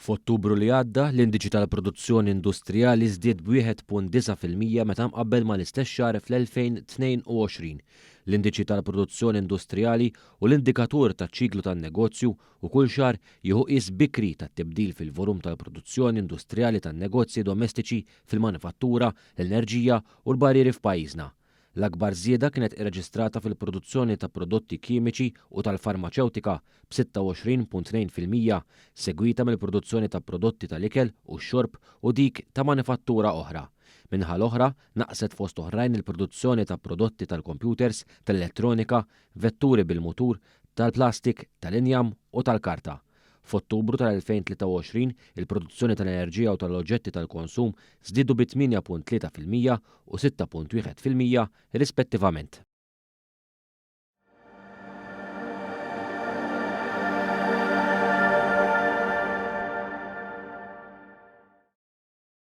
F'Ottubru li għadda, l-indiċi tal-produzzjoni industrijali żdied b'1.9% meta mqabbel mal-istess xahar fl-2022. L-indiċi tal-produzzjoni industrijali hu l-indikatur taċ-ċiklu tan-negozju u kull xahar jieħu qies bikri tat-tibdil fil-volum tal-produzzjoni industrijali tan-negozji domestiċi fil-manifattura, l-enerġija u l-barrieri f'pajjiżna. L-akbar żieda kienet irreġistrata fil-produzzjoni ta' prodotti kimiċi u tal-farmaċewtika b'26.2%, segwita mill-produzzjoni ta' prodotti tal-ikel u x-xorb u dik ta' manifattura oħra. Min-naħa l-oħra, naqset fost oħrajn il-produzzjoni ta' prodotti tal-kompjuters, tal-elettronika, vetturi bil-mutur, tal-plastik, tal-injam u tal-karta. F'Ottubru tal-2023, il-produzzjoni tal-enerġija u tal-oġġetti tal-konsum żdiedu bi 8.3% u 6.1% rispettivament.